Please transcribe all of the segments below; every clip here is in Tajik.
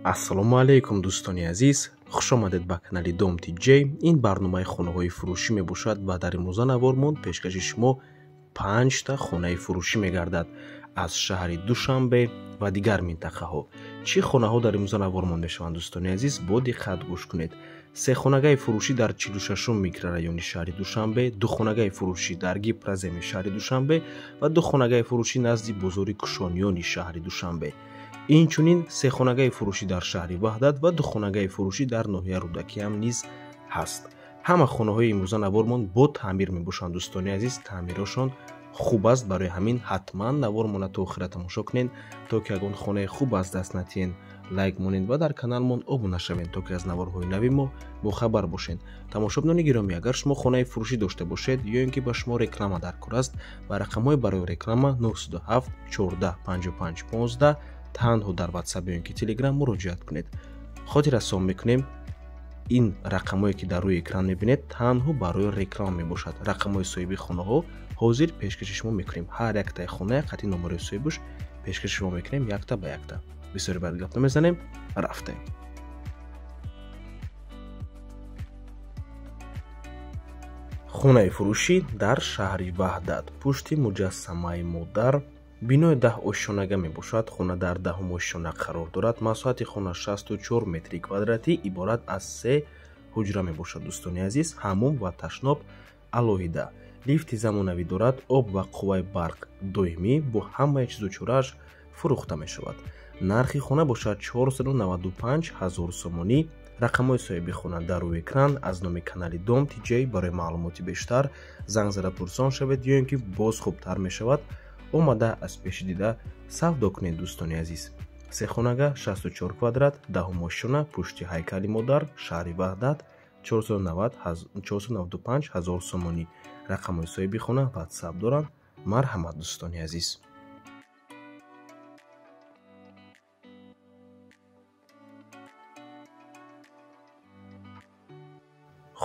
Ассалому алайкум, дӯстони азиз, хуш омадед ба канали Дом ТЖ. Ин барномаи хонаҳои фурӯшӣ мебошад ва дар имрӯза навормон пешкаши шумо 5та хонаи фурӯшӣ мегардад аз шаҳри Душанбе ва дигар минтақаҳо. Чӣ хонаҳо дар имрӯза навормон мешаванд, дӯстони азиз, бо диққат гӯш кунед. Се хонагаи фурӯшӣ дар 46 микрорайони шаҳри Душанбе, ду хонагаи фурӯшӣ дар Гипроземи шаҳри Душанбе ва ду хонагаи фурӯшӣ назди бозори Кушониёни шаҳри Душанбе. Инчунин се хонагаи фурӯшӣ дар шаҳри Ваҳдат ва ду хонагаи фурӯшӣ дар ноҳия Рӯдакиам низ ҳаст. Ҳама хонаҳои имрӯза навормон бо таъмир мебошанд, дӯстони азиз, таъмирошон хуб аст, барои ҳамин ҳатман навормона то охира тамошо кунед, то ки ягон хонаи хуб аз даст натиҳен. Лайк монед ва дар каналмон обуна шавед, то ки аз наворҳои нави мо бохабар бошед. Тамошобинони гиромӣ, агар шумо хонаи фурӯшӣ дошта бошед ё ин ки ба шумо реклама дар кор аст, ба рақамҳои барои реклама 907 14 55 15 танҳо дар WhatsApp ё ин ки Telegram муроҷиат кунед. Хотиррасон мекунем, ин рақамҳое ки дар рӯи экран мебинед танҳо барои реклама мебошад. Рақамҳои соҳиби хонаҳо ҳозир пешкаши шумо мекунем. Ҳар яктаи хона қати номарои соҳибаш пешкаши шумо мекунем, якта ба якта. Бисёре баъд гап намезанем, рафтем. Хонаи фурӯшӣ дар шаҳри Ваҳдат, пушти муҷассамаи модар, бинои 10 ошёнага мебошад. Хона дар 10 ошёна қарор дорад. Масоҳати хона 64 метри квадратӣ, иборат аз 3 ҳуҷра мебошад, дӯстони азиз. Ҳаммом ва ташноб алоҳида, лифти замонавӣ дорад, об ва қувваи барқ доимӣ, бо ҳамаи чизу чорааш фурӯхта мешавад. Нархи хона бошад 495 ҳазор сомонӣ. Рақамҳои соҳиби хона дар рӯи экран. Аз номи канали Дом ТЖ барои маълумоти бештар занг зада пурсон шавед ё ин ки боз хубтар мешавад омада аз пеши дида савдо кунед, дӯстони азиз. Се хонага, 64 квадрат, 10 ошёна, пушти ҳайкали модар, шаҳри Ваҳдат, 495 ҳазор сомонӣ. Рақамҳои соҳиби хона WhatsApp доранд. Марҳамат, дӯстони азиз.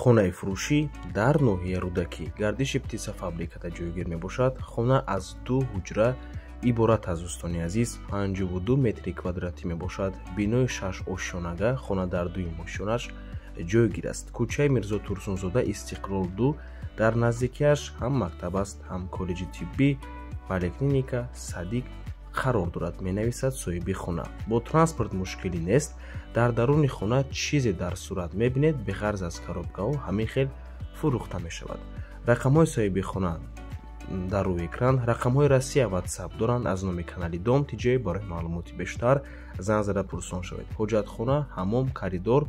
Хонаи фурӯшӣ дар ноҳияи Рӯдакӣ, гардиши птицафабрикада ҷойгир мебошад. Хона аз 2 ҳуҷра иборат аст, дӯстони азиз, 52 метри квадратӣ мебошад. Бинои 6 ошёнага, хона дар дуюм ошёнаш ҷойгир аст. Кӯчаи Мирзо Турсунзода, Истиқлол 2, дар наздикиаш ҳам мактаб аст, ҳам коллеҷи тиббӣ, поликлиника, садик қарор дорад, менависад соҳиби хона. Бо транспорт мушкилӣ нест. Дар даруни хона чизе дар сурат мебинед, беғарз аз коробкаҳо ҳамин хел фурӯхта мешавад. Рақамҳои соҳиби хона дар рӯи экран. Рақамҳои Россия WhatsApp доранд. Аз номи канали Дом ТЖ барои маълумоти бештар занг зада пурсон шавед. Ҳоҷатхона, ҳаммом, коридор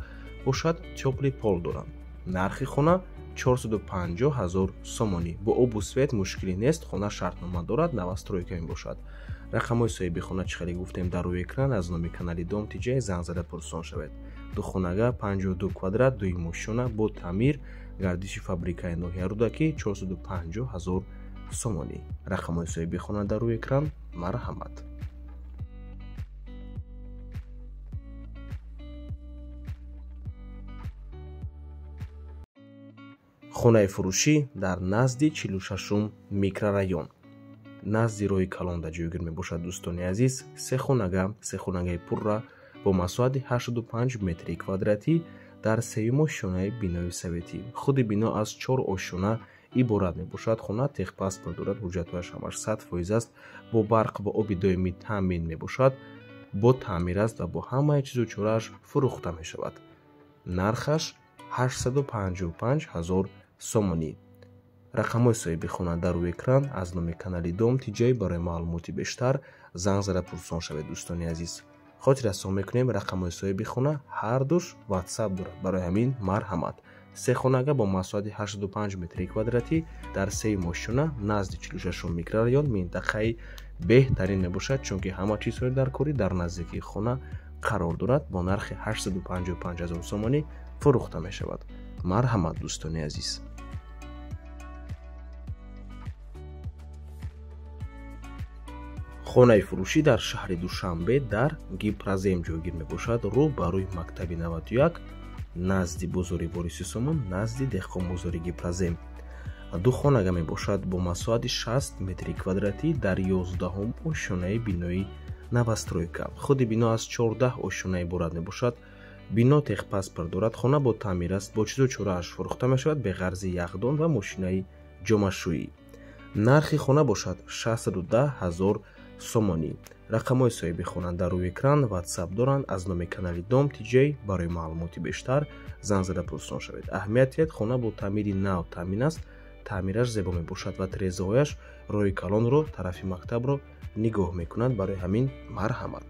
бошад, тёплый пол доранд. Нархи хона 450 ҳазор сомонӣ. Бо обу свет мушкилӣ нест, хона шартнома дорад, новостройка мебошад. Рақамҳои соҳиби хона чӣ хеле гуфтем дар рӯи экран. Аз номи канали Дом ТЖ занг зада пурсон шавед. Ду хонага, 52 квадрат, дуюм ошёна, бо таъмир, гардиши фабрикаи ноҳия Рӯдакӣ, 450 ҳазор сомонӣ. Рақамҳои соҳиби хона дар рӯи экран. Марҳамат. Хонаи фурӯшӣ дар назди 46 микрорайон, назди роҳи калонда ҷойгир мебошад, дӯстони азиз. Се хонага, се хонагаи пурра бо масоҳати 85 метри квадратӣ дар сеюм ошёнаи бинои советӣ. Худи бино аз 4 ошёна иборат мебошад. Хона техпаспорт дорад, ҳуҷҷатҳояш ҳамаш 100% аст, бо барқ ва оби доимӣ таъмин мебошад, бо таъмир аст ва бо ҳамаи чизу чорааш фурӯхта мешавад. Нархаш 855 ҳазор сомонӣ. Рақамҳои соҳиби хона дар рӯи экран. Аз номи канали Дом ТЖ барои маълумоти бештар занг зада пурсон шавед, дӯстони азиз. Хотиррасон мекунем, рақамҳои соҳиби хона ҳардуш WhatsApp дорад, барои ҳамин марҳамат. Се хонага бо масоҳати 85 метри квадратӣ дар сеюм ошёна, назди 46 микрорайон, минтақаи беҳтарин мебошад, чунки ҳама чизҳои даркорӣ дар наздикии хона қарор дорад. Бо нархи 855 ҳазор сомонӣ фурӯхта мешавад. Марҳамат, дӯстони азиз. Хонаи фурӯшӣ дар шаҳри Душанбе дар Гипрозем ҷойгир мебошад, рӯ ба рӯи мактаби 91, назди бозори Вориси Сомон, назди деҳқонбозори Гипрозем. Ду хонага мебошад бо масоҳати 60 метри квадратӣ дар 11 ошёнаи бинои Новостройка. Худи бино аз 14 ошёна иборат мебошад. Бино техпаспорт дорад, хона бо таъмир аст, бо чизу чорааш фурӯхта мешавад, беғарзи яхдон ва мошинаи ҷомашӯӣ. Нархи хона бошад 610 000 сомонӣ. Рақамҳои соҳиби хона дар рӯи экран, WhatsApp доранд. Аз номи канали Дом ТЖ барои маълумоти бештар занг зада пурсон шавед. Аҳамият диҳед, хона бо таъмири нав таъмин аст, таъмираш зебо мебошад ва тирезаҳояш роҳи калонро тарафи мактабро нигоҳ мекунад. Барои ҳамин марҳамат.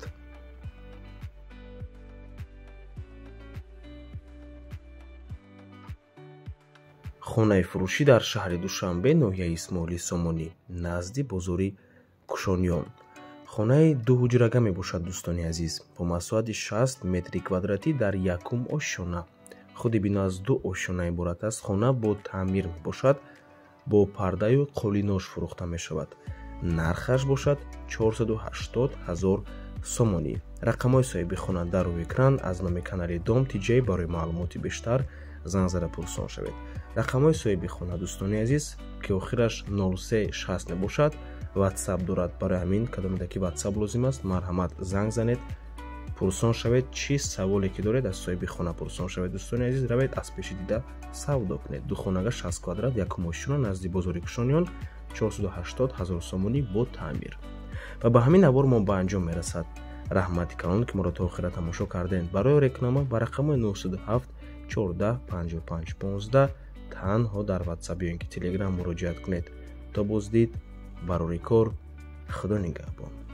Хонаи фурӯшӣ дар шаҳри Душанбе, ноҳияи Исмоили Сомонӣ, назди бозори Кушониён. Хонаи дуҳуҷрага мебошад, дӯстони азиз, бо масоҳати 60 метри квадратӣ дар якум ошёна. Худи бино аз ду ошёна иборат аст. Хона бо таъмир мебошад, бо пардаю қолинош фурӯхта мешавад. Нархаш бошад 480 000 сомонӣ. Рақамҳои соҳиби хона дар рӯи экран. Аз номи канали Дом ТЖ барои маълумоти бештар занг зада пурсон шавед. Рақамҳои соҳиби хона, дӯстони азиз, ки охираш 0360 мебошад, WhatsApp дорад. Барои ҳамин кадомеда ки WhatsApp лозим аст, марҳамат занг занед, пурсон шавед. Чӣ саволе ки доред, аз соҳиби хона пурсон шавед. Дӯстони азиз, равед аз пеши дида савдо кунед. Ду хонага 60 квадрат, якум ошёна, назди бозори Кушониён, 480 000 сомонӣ бо таъмир. Ва ба ҳамин навор мо ба анҷом мерасад. Раҳмати калон, ки моро то охира тамошо кардем. Барои реклама ба рақамҳои 907 14 55 15 танҳо дар WhatsApp ё ин ки Telegram муроҷиат кунед. То боздид, барори кор, Худо нигаҳбон.